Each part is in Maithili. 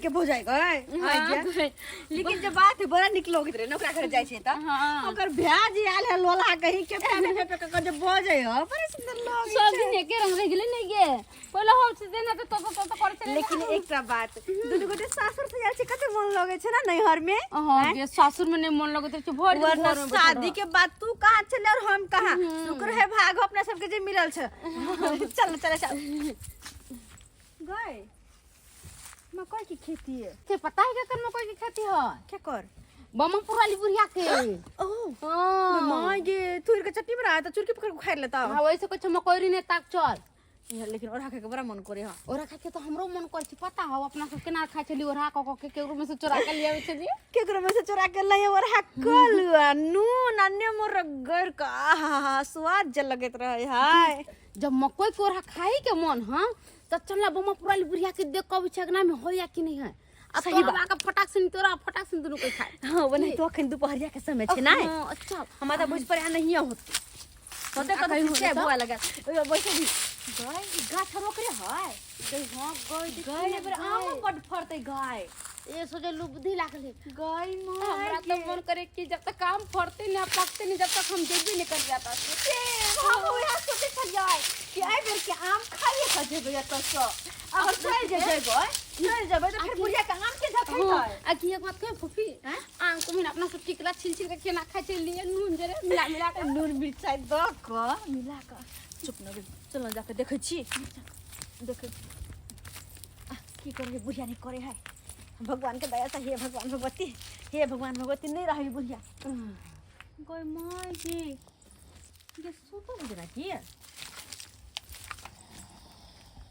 के भौजाई गए। हाँ, लेकिन जे बात है बड़ा निक लगैत रहे ने ओकरा घर जाइ छै त हाँ। ओकर भैया जी आयल है लोला कहीं के पे पे पे के जे बजै ह बड़ा सुंदर लगै सब दिन एके रंग रह गेलै ने गे। पहिले हम से देना तो तो तो तो करे छलै। लेकिन एकटा बात, दुनू गोटे सासुर से जाइ छै, कते मन लगै छै ने नैहर में। हां गे, सासुर में नहीं मन लगैत रहै छै भरि दिन वरना घर में बैठल शादी के बाद तू कहाँ छले और हम कहाँ। शुक्र है भाग अपना सबके जे मिलल छै। चल चल चल गए मकई की खेती है। से पता है केकर मकई के खेती है? के कर? बमनपुर वाली बुढ़िया के। ओ हाँ। माय गे, तुर के चटनी बना त चुरकी पकड़ के खाइ लेता। हाँ, वैसे कुछ मकई ने ताक चल। यार, लेकिन ओढ़ा के बड़ा मन करे। हाँ, ओरा खाय के तो हमरो मन करे छै। पता हो अपना सब केना खाय छली ओढ़ा क क के, केकरो में से चोरा के लियाबै छली। केकरो में से चोरा के लई ओढ़ा कलु आ नून आ नेमो रगड़ के आहा स्वाद जे लगैत रहे हाय। जब मकई के ओढ़ा खाई के मन हाँ त चल बमनपुर वाली बुढ़िया के देख कब छै अगना में हो या कि नहीं है। आ सही तोरा बात। के फटाक से तोरा फटाक से दुनू के खाए। हाँ, वो नहीं तो अखन दुपहरिया के समय छै ना। हाँ, अच्छा। हमरा तऽ बुझ पड़े नहीं होते होते आ कतौ कहीं खिंचाय होते तऽ? बुआ लगा ओय वैसे भी गाय ई गाछ रोकरे है। गई हाँ गई देखी गाय ना एबर आमो बड फड़तै गाय। ए सोचे लुबुद्धि लागले गाय हमरा माय तो मन करे कि जब तक काम फड़ते ना पकते नहीं जब तक हम जेबे नहीं कर जाता। हम उएह सोचै छलियै कि एहि बेर के आम खाइए के जेबै एतऽ सँ। अगर चलि जे जेबै, चलि जेबै तऽ फेर बुढ़िया के आम के झखैतै। हाँ, आ की एक बात कहे फूफी, आम को अपना सब टिकला छिल छिल के केना खाइ छै लिए नून जरे मिला मिला के नून मिरचाइ दऽ कऽ मिला कऽ। चुप न गे, चल न जाके देखै छी, देखै छी। आ, की करे बुढ़िया नहीं करे है भगवान के दया से। हे भगवान भगवती, हे भगवान भगवती, नहीं रही बुढ़िया। गई माय गे, ये सुतल है की?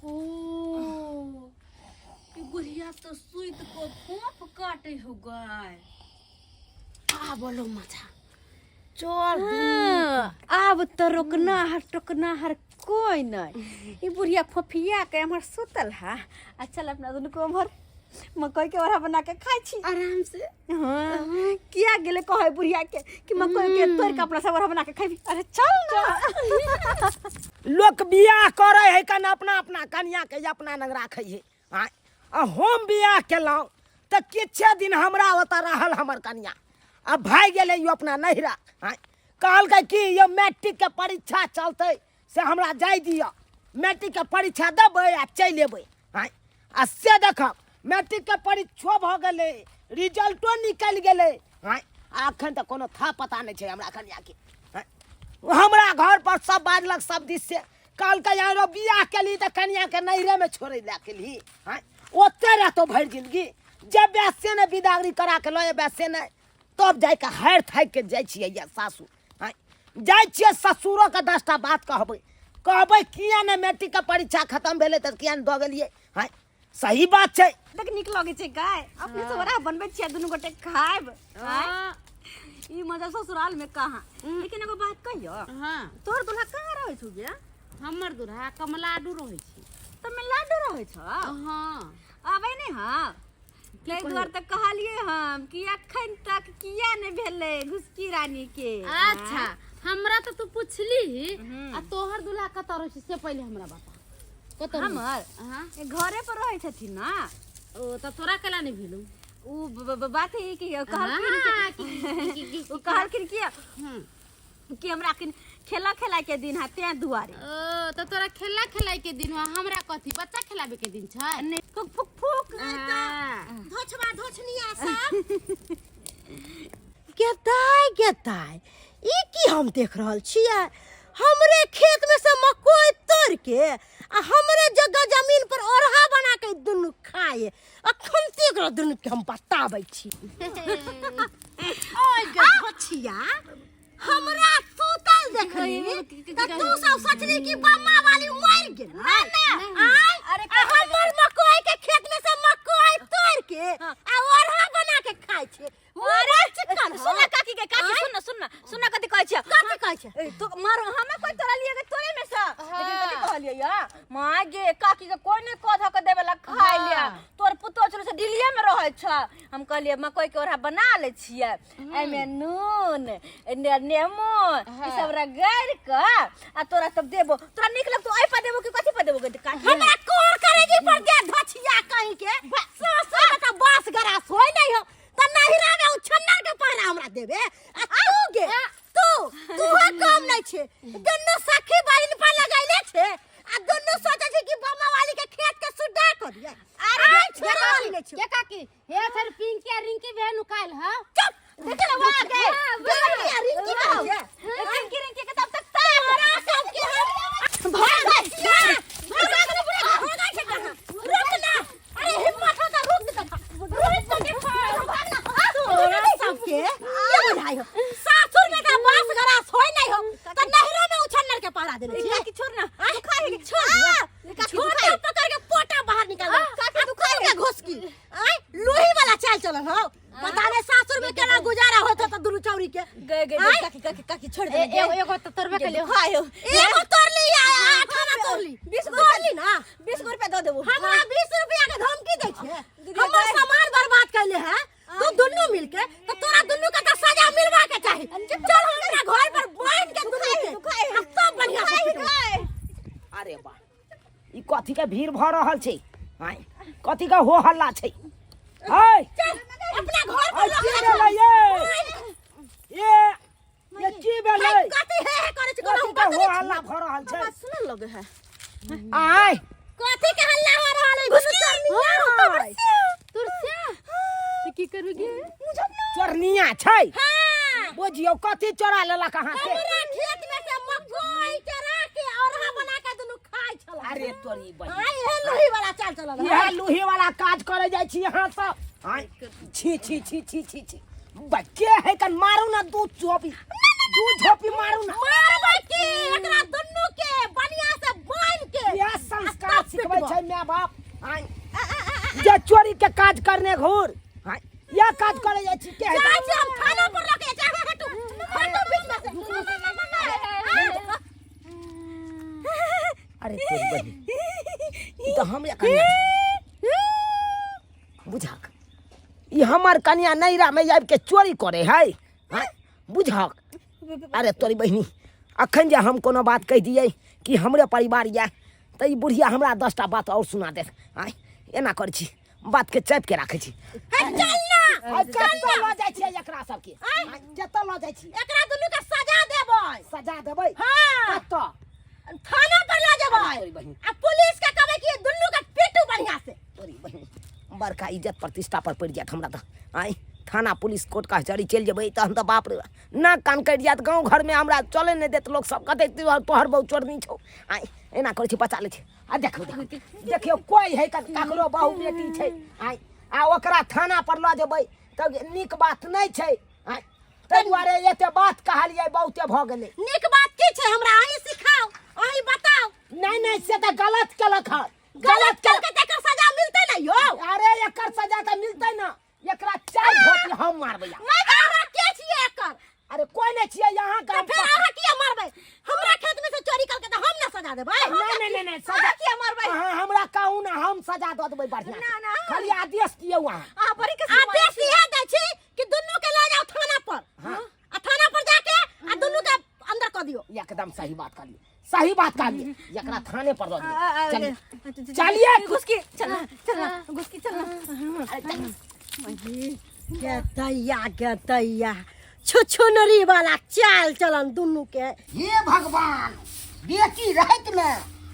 ओ ई बुढ़िया तो सुइत को फोफ काटे हो गए। आ बोलो मजा चल। हाँ, आब तो रोकना हर टोकना हर कोई नहीं। ई बुढ़िया फोफिया के एम्हर सुतल है आ चल अपना दुनू को एम्हर मकई के ओढ़ा बना के खाइ छी आराम से। हाँ, किया गेले कहै बुढ़िया के कि मकई के तोड़ के अपना सब ओढ़ा बना के खेबी। अरे चल ना। लोक बियाह करे है कन अपना अपना कनिया के अपना लग राखे है। आँय, आ हम बियाह केलहुँ तऽ किछे दिन हमरा ओतऽ रहल हमर कनिया, आ भागि गेलै यो अपना नैहरा। आँय, कहलकै कि यो मैट्रिक के परीक्षा चलतै से हमरा जाय दिअ, मैट्रिक के परीक्षा देबै आ चलि अयबै। आँय, आ से देखब मैट्रिक के परीक्षो भऽ गेलै, रिजल्टो निकलि गेलै। आँय, आ एखन तऽ कोनो था पता नहि छै हमरा कनियाके। आँय, हमरा घर पर सब बाजलक सब दिस से, कहलकै आरो बियाह केलही तऽ कनियाके नैहरेमे छोड़ै लए केलही। आँय, ओते रहतौ भरि जिंदगी, जेबै से नहि बिदागरी करा के लऽ एबै से नहि, तब जाइके हारि थाकि के जाइ छियै या सासुर। आँय, जाइ छियै ससुरोके 10टा बात कहबै, कहबै किया नहि मैट्रिकके परीक्षा खतम भेलै तऽ किया नहि दऽ गेलियै। आँय, सही बात छै। देख नीक लगै छै गाय, अपने से बड़ा बनबै छियै, दुनू गोटे खायब। हाँ। ई मजा ससुराल में कहाँ। लेकिन एगो बात कहियो। हाँ। तोहर दूल्हा कहाँ रहै छौ गे? हमर दूल्हा कमलाडू रहै छै। तमिलनाडु रहै छौ? हाँ। आबै नहि? हाँ, ताहि दुआरे तऽ कहलियै हम कि अखन तक किया नहि भेलै घुसकी रानी के। अच्छा, हमरा तऽ तू पुछली, आ तोहर दूल्हा कतऽ रहै छै से पहिले हमरा बता, कतऽ रहै छै? हमर? हाँ। ए, घरे पर रहै छथिन ना। ओ तऽ तोरा केला नहि भेलौ? उ बात है कि कहलखिन हाँ, उ कहलखिन कि कि हमरा अखन खेला खेला के दिन है तें दुआरे। ओ तऽ तोरा खेला खेलाय के दिन हो, हमरा कथी बच्चा खेलाबे के दिन छै? नहि, फुक फुक फुक। हाँ। धोछबा धोछनिया सब गेताय गेताय, ई की हम देख रहल छियै? हमरे खेत में से मकई तोड़ के आ हमरे जगह जमीन पर ओरहा बना के दुनू खाए। अखन से एकरा दुनू के हम बताबै छी। ओय गे धोछिया, हमरा सुतल देखली त तू सब सोचली कि बम्मा वाली मर गेल। ना ना, आय अरे आ हमर मकई के खेत में से मकई तोड़ के आ ओरहा बना के खाय छै। मोबाइल चिकन सुन ना काकी के, काकी सुन ना, सुन ना, सुन ना, कथी कहै छियै? कथी कहै छै? ए, तो मारो हमे कोई तोरा लिए के तोरे में से, लेकिन कथी कहलियै या माय गे, काकी के कोई नहीं कह धक देबे ला खाय लिया, तोर पुतो छलो से दिल्लीए में रहै छ। हम कहलियै मकई के ओरहा बना लै छियै, एमे नून नेमो ई सब रगड़ के आ तोरा सब देबो, तोरा नीक लगतो एहि पर देबो कि कथी पर देबो गे काकी? हमरा कोर करेजी पर दे धछिया कहीं के। सो सो बेटा छियौ। के काकी हे सर पिंकी आ रिंकी बहन उकायल ह चुप देखे ना वहाँ के पिंकी आ रिंकी का हो रिंकी रिंकी के तब तक तोरा सब के हम भाग भाग भाग भाग छै कहाँ रुक ना अरे हिम्मत हो त रुक दे रुक तो के भाग ना तोरा सब के ये बुझाइ हो सासुर में का बांस गरास होय नहीं हो त नहरो में उछन्नर के पहरा देने छी काकी छोड़ ना तू खाए छोड़ छोटा पकड़ के पोटा बाहर निकाल काकी तू खाए के घुसकी आय लोही वाला चाल चलन हो पता नहीं सासुर में केना गुजारा होत त दुनू चौरी के गए गए आय? काकी काकी काकी छोड़ दे एगो एगो तो तोरबे के लिए खाए हो एगो तोड़ ली आ आठाना तोड़ ली 20 गो तोड़ ली ना 20 गो रुपया दऽ देबो हमरा 20 रुपया के धमकी दै छै दीदी, हमर गए। सामान बर्बाद कैले है तू दुनू मिलके तो तोरा दुनू के तो सजा मिलवा के चाही चल हमरा घर पर बांध के दुनू के दुखाए। आ सब बढ़िया से पिटबै। अरे बा ई कथी के भीड़ भऽ रहल छै आँय कथी के हो हल्ला छै आय चल अपना घर पर आय लऽ की के भेलै चल। ये ये ये की भेलै हाय, कथी हे हे करै छै कथी के हो हल्ला भऽ रहल छै सुनल लगे है आय कथी के हल्ला हो रहल है दुनू चरनिया है तोर से तो की करोगे चोरनिया छै हां बुझियौ कथी चोरा लेलक अहाँ के हमरा खेत में से मकई चरा के औरहा बना के दुनू खाइ छला अरे तोरी बहिन हां इहे लोही वाला चाल चलल है इएह लोहे वाला काज करे जाइ छी अहाँ सब आँय छी छी छी छी छी छी बच्चे है कन मारू ना दू झोपी दू झोपी मारू ना मारबै की एकरा दुनू के बढ़िया से बांध के इएह संस्कार आ तब सिखबै पिटबो। छै माय बाप आँय जे चोरी के काज करने घूर आँय इएह काज करे जाइ छी के है जाइ छी हम थाना पर लके जा हटू हटू बीच में से अरे तोरी बहिन ई तऽ हमरे कनिया छै। बुझक ई हमर कनिया नैरा में आबि के चोरी करे है हाँ बुझक अरे तोरी बहिनी अखन जे हम कोनो बात कहि दियै कि हमरे परिवार यऽ तऽ ई बुढ़िया हमरा 10टा बात और सुना देत आँय एना करै छी बात के चापि के राखै छी हे चल ना आइ कतऽ लऽ जाइ छियै एकरा सबके आँय, कतऽ लऽ जाइ छी एकरा दुनू के सजा देबै सजा देबै हाँ कतऽ थाना पर लऽ जेबै तोरी बहिन आ पुलिस के कहबै कि दुनू के पीटू बढ़िया से तोरी बहिन बड़का इज्जत प्रतिष्ठा पर पड़ि जायत हमरा तऽ आँय थाना पुलिस कोर्ट कचहरी चलि जेबै तहन तऽ बाप रे नाक कान कटि जायत गाँव घरमे हमरा चले नहि देत लोक सब कहतै तोहर बहु चोरनी छौ आँय एना करै छै बचा लै छै आ देखो देखो देखियौ कोइ है ककरो बहु बेटी छै आँय आ ओकरा थाना पर लऽ जेबै तऽ नीक बात नहि छै आँय ताहि दुआरे एते बात कहलियै बहुते भऽ गेलै नीक बात की छै हमरा अहीं सिखाउ अहीं बताउ नहि नहि से तऽ गलत केलक हन गलत केलकै तऽ एकर सजा मिलतै ने यौ अरे एकर सजा तऽ मिलतै ने एकरा चारि धोती हम मारबै आब। अहाँ के छियै एकर अरे कोइ नहि छियै यहाँ तऽ फेर अहाँ किया मारबै हमरा खेत में से चोरी करके तऽ हम ना सजा देबै नहीं नहीं नहीं नहीं सजा अहाँ किया मारबै? अहाँ हमरा कहू ना हम सजा दऽ देबै बढ़िया ना, ना। खाली आदेश दियौ अहाँ अहाँ बड़ी के आदेश इहे दै छी कि दुनू के लऽ जाउ थाना पर हाँ। आ थाना पर जाके आ दुनू के अंदर कऽ दियौ एकदम सही बात कहलियै सही बात कहलियै एकरा थाने पर दऽ दियौ चलिए चलिए घुसकी चलना चलना घुसकी चलना गे दैया गे दैया छुछुनरी वाला चाल चलन दुनू के हे भगवान बेटी रहैत ने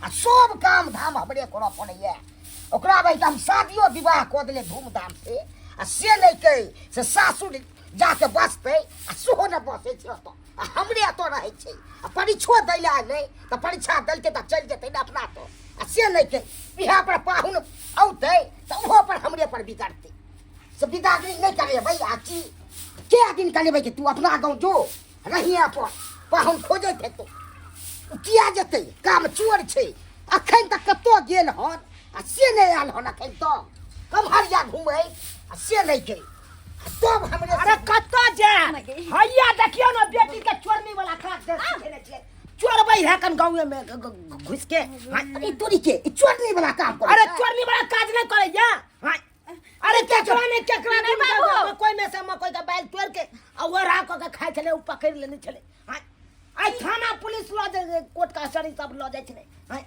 आ सब काम धाम हमरे करऽ पड़ैया ओकरा रहैत हम शादियो विवाह कऽ देले धूमधाम से आ से नहि कै से सासुर जाके बसतै आ सेहो नहि बसै छै ओतऽ आ हमरे एतऽ रहै छै आ परीक्षो दै लए नहि तऽ परीक्षा देलकै तऽ चलि जेतै ने अपना तऽ आ से नहि कै इएह पर पाहुन औतै तऽ ओहो पर हमरे पर बिगड़तै से बिदागरी नहि करेबै आ की के दिन करेबै कि तू अपना गाँव जो रहिए पर पाहुन खोजैत हेतौ ओ किया जेतै काम चोर छै अखन तक कतऽ गेल हन आ से नहि आयल हन अखन तक कम्हरिया घुमै आ से नहि गेल आ तब हमरे अरे कतऽ जायब हैया देखियौ ने बेटी के चोरनी वाला काज देने छियै चोरबै है कन गाँवे में घुस के हाँ, ई तोरी के ई चोरनी वाला काम करै अरे छै। चोरनी वाला काज नहि करैया हाँ, अरे केकरा ने केकरा ने बाबू मकई में से मकई के बैल तोड़ के आ ओरा क के खाइ छलै ओ पकड़ लेने छलै आय आइ थाना पुलिस लऽ जाइ कोर्ट कचहरी सब लऽ जाइ छलै आय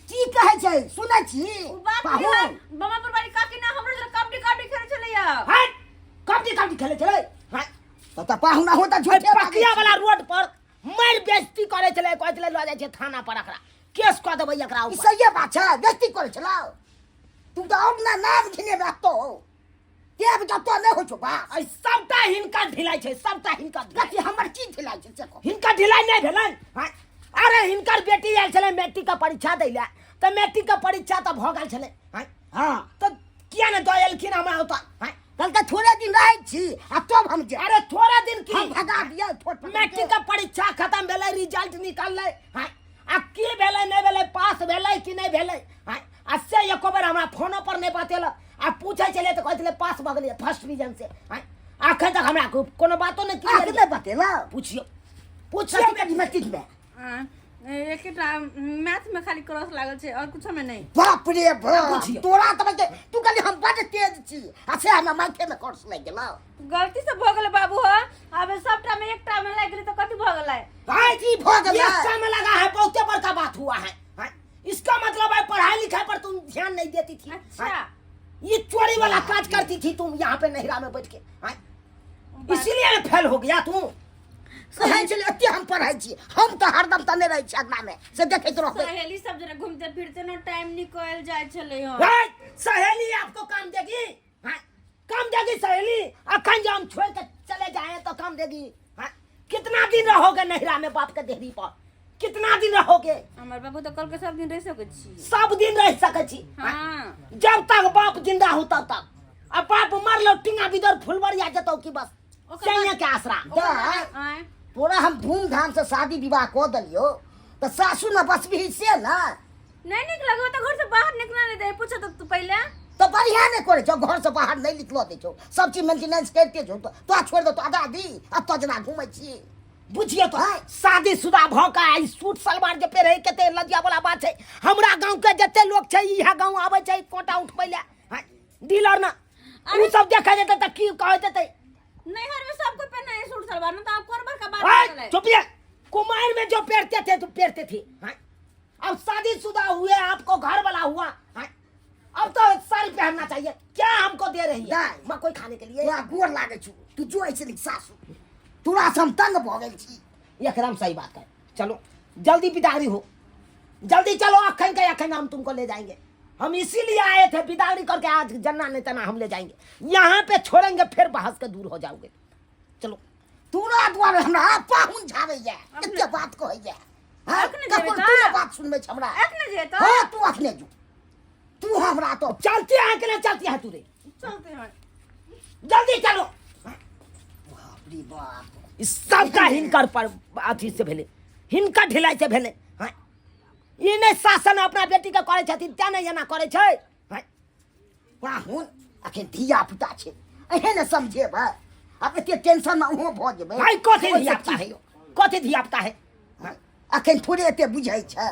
की कहै छै सुनै छी उ बात पाहुन नहीं है मामा पर वाली काकी ना हमरो जरा कबड्डी कबड्डी खेले छलैया हट कबड्डी कबड्डी खेलै छलै आय तऽ तऽ पाहुन अहूँ तऽ झूठे बाजै पकिया छी। वाला रोड पर मारि बेइज्जती करै छलै कहै छलै लऽ जाइ छै थाना पर एकरा केस कऽ देबै एकरा ई ऊपर सहिए बात छै बेइज्जती करै छलौ तू तऽ और ना नाम घिनेबे तो देव जतो नहि होइ छौ बाप। आई सबटा हिनका ढिलाई छै, सबटा हिनका ढिलाई। कथी हमर की ढिलाई छै से कह। हिनका ढिलाई नहि भेलनि? हाँ? अरे हिनकर बेटी आयल छलै मैट्रिक के परीक्षा दै लए, तऽ मैट्रिक के परीक्षा तऽ भऽ गेल छलै। हाँ? हाँ। तऽ किया ने दऽ एलखिन हमरा ओतऽ? हाँ? कल तऽ थोड़े दिन रहै छी आ तब हम जायब। अरे थोड़े दिन की? हम भगा दिअ थोड़ पकड़ के। मैट्रिक के परीक्षा खत्म भेलै, रिजल्ट निकललै। हाँ? आ की भेलै नहि भेलै, पास भेलै कि नहि भेलै? हाँ? आ से एको बेर हमरा फोनो पर नहि बतेलक। आ पूछै छलियै तऽ कहै छलै पास भऽ गेलियै फर्स्ट डिवीजन से। हाँ? अखन तक हमरा कोनो बातो नहि अहाँके क्लियर। नहि बतेलक? पुछियौ, पुछियौ। कथी कथी मैट्रिक में? एकेटा मैथ में खाली क्रॉस लागल छै और कुछो में नहीं। बाप रे बाप, पुछियौ। तोरा तऽ बजे तू कहली हम बड तेज छी आ से हमरा माथे में क्रॉस लागि गेलौ। गलती से भऽ गेलै बाबू हो, आब सबटा में एकटा में लागि गेलै तऽ कथी भऽ गेलै? भाई की भऽ गेलै? एकटा में लगा है, बहुते बड़का बात हुआ है। हाँ? इसका मतलब है पढ़ाई लिखाई पर तुम ध्यान नहीं देती थी। अच्छा। हाँ? ये चोरी वाला काज करती थी तुम यहाँ पे नहिरा में बैठ के। हाँ? इसीलिए फेल हो गया तू। कहै छलै एते हम पढ़ै छी, हम तऽ हरदम तऽ नहि रहै छी अंगना में से देखैत रहबै। सहेली सब जरा घूमते फिरते न टाइम निकल जाइ छलै हन। है, सहेली आपको काम देगी? हाँ? काम देगी सहेली? अखन जो हम छोड़ के चले जाए तो काम देगी? हाँ? कितना दिन रहोगे नहिरा में बाप के देहरी पर? कितना दिन रहोगे? हमर बाबू तऽ कहलकै सब दिन रहि सकै छी। सब दिन रह सकै छी। हाँ। जब तक बाप जिंदा हो तब तक। अब बाप मरलो टिंगा बिदर फुलबरिया जतौ की बस ओकर सैया के आसरा। दाय, आँय। तोरा हम धूमधाम से शादी विवाह कऽ देलियौ तऽ सासू ने बसबिही से ने। नहीं निक लगो तऽ घर से बाहर निकलना नहीं दे, पूछो तो तू पहले। तऽ बढ़िया नहि करै छौ, घर से बाहर नहि निकलऽ दै छौ, सब चीज मेंटेनेंस करिते छौ, तऽ तोरा छोड़ि देतौ आजादी, आ तो जेना घूमै छी। बुझियौ तऽ शादीशुदा भऽ कऽ आई सूट सलवार जे पहिरै कते लज्जा वाला बात छै। हमरा गाँव के जते लोक छै इएह गाँव आबै छै कोटा उठबै लए। हाँ, डीलर ना उ सब देखै जेतै तऽ की कहै देतै? नैहर में सब कोई पहना है सूट सलवार ना, तो आप कौन बड़का बात ओए, कर रहे? चुप ये। कुमार में जो पहनते थे तो पहनते थे। हाँ? अब शादीशुदा हुए, आपको घर वाला हुआ। हाँ? अब तो साड़ी पहनना चाहिए। क्या हमको दे रही है नहीं। मकई खाने के लिए? तोरा गोर लागे छौ, तू जो ऐसे लिख सासू, तोरा से हम तंग भऽ गेल छी। एकदम सही बात है। चलो जल्दी बिदागरी हो, जल्दी चलो, अखन के अखन हम तुमको ले जाएंगे। हम इसीलिए आए थे बिदागरी करके, आज जन्ना नहीं तना हम ले जाएंगे, यहाँ पे छोड़ेंगे फिर बहस के दूर हो जाओगे। चलो। तोरा दुआरे हमरा पाहुन झाड़ैया, एते बात कहैया। हाँ, अखने जेबै कखन तऽ? तू ने बात सुनबै छ हमरा? अखने जेबै तऽ? हाँ, तू अखने जो, तू हमरा तो चलती है कि नहीं चलती है तू रे? चलते हैं, जल्दी चलो। बाप रे बाप, इस सबका हिनकर पर अथी से भेलै, हिनकर ढिलाई से भेलै। हाँ? ई नहि शासन अपना बेटी के करै छथिन तें नहि एना करै छै। हाँ? पाहुन अखन धिया पुता छै, एहे ने समझेबै, आब एते टेंशन में अहूँ भऽ जेबै। भाई कथी ओहिसँ धिया पुता की है यौ? कथी धिया पुता है? हाँ? अखन थोड़े एते बुझै छै,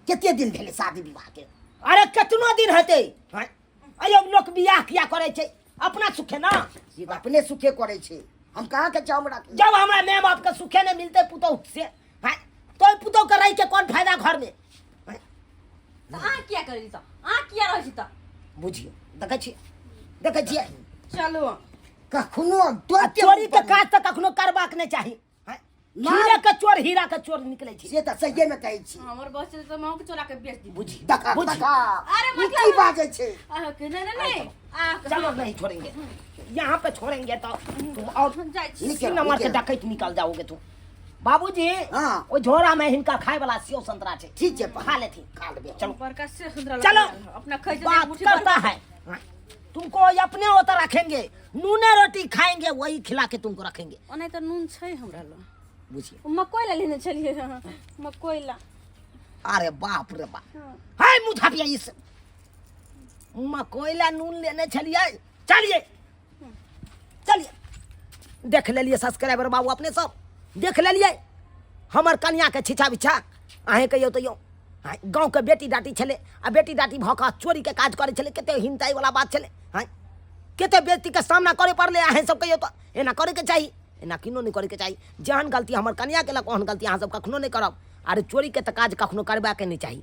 कते दिन भेलै शादी विवाह के? अरे केतनो दिन हेतै। हाँ? अयो लोक बियाह किया करै छै? अपना सुखे ना। से तऽ अपने सुखे करै छै, हम कहाँ के चाम राखी? जब हमरा माय बाप के सुखे नहीं मिलते पुतोह से, हाँ? तो पुतोह के रह के कौन फायदा घर में? हाँ? तऽ अहाँ किया करै छी तऽ? अहाँ किया रहै छी तऽ? बुझियौ, देखै छियै, देखै छियै। चलू। कखनो तुरते चोरी के ऊपर काज तऽ कखनो करबाक नहि चाही। हाँ? ना। हीरा के चोर, हीरा के चोर निकलै छै। से तऽ सहिए मे कहै छी। हमर बस चलतै तऽ माँ के चोरा के बेच दी। बुझी, देखा, बुझी। देखा। अरे ई मतलब की बाजै छै? अहाँ के नहि, नहि, नहि। अहाँ के- चलो नहीं छोड़ेंगे, यहाँ पे छोड़ेंगे तो तुम और जाइ छी। निकल, तीन नंबर के निकल। डकैत निकल जाओगे तुम। बाबूजी, हाँ। ओ झोरा में हिनका खाए वाला सेव संतरा छै। ठीक छै, खा लेथिन। खा लेबै। चलो। बड़का सेव संतरा चलो। लगा लिअ। अपना खाइ छै, बात मुट्ठी करता भर- है। तुमको ये अपने होता रखेंगे, नूने रोटी खाएंगे, वही खिला के तुमको रखेंगे। ओना तऽ नून छै हमरा लग। बुझिए। ओ मकई ला लेने छलियै हँ, मकई ला। अरे बाप रे बाप, है मुँह झापिया इस मकई ला नून लेने छलियै। चलिए चलिए, देख लेलिए सब्सक्राइबर बाबू, अपने सब देख लेलिए हमर कनिया के छिछा बिछा। अहें कहियौ तऽ यौ, हाँ, गाँव के बेटी डाटी छलै आ बेटी डाटी भऽ कऽ चोरी के काज करै छलै, कते हिनताई वाला बात छलै। हाँ, कते बेटी के सामना करे पड़लै। अहें सब कहियौ तऽ एना करैके चाही, एना किनो नहि करैके चाही। जेहन गलती हमर कनिया केलक ओहन गलती अहाँ सब कखनो नहि करब। अरे चोरी के तऽ काज कखनो करबाके नहि चाही।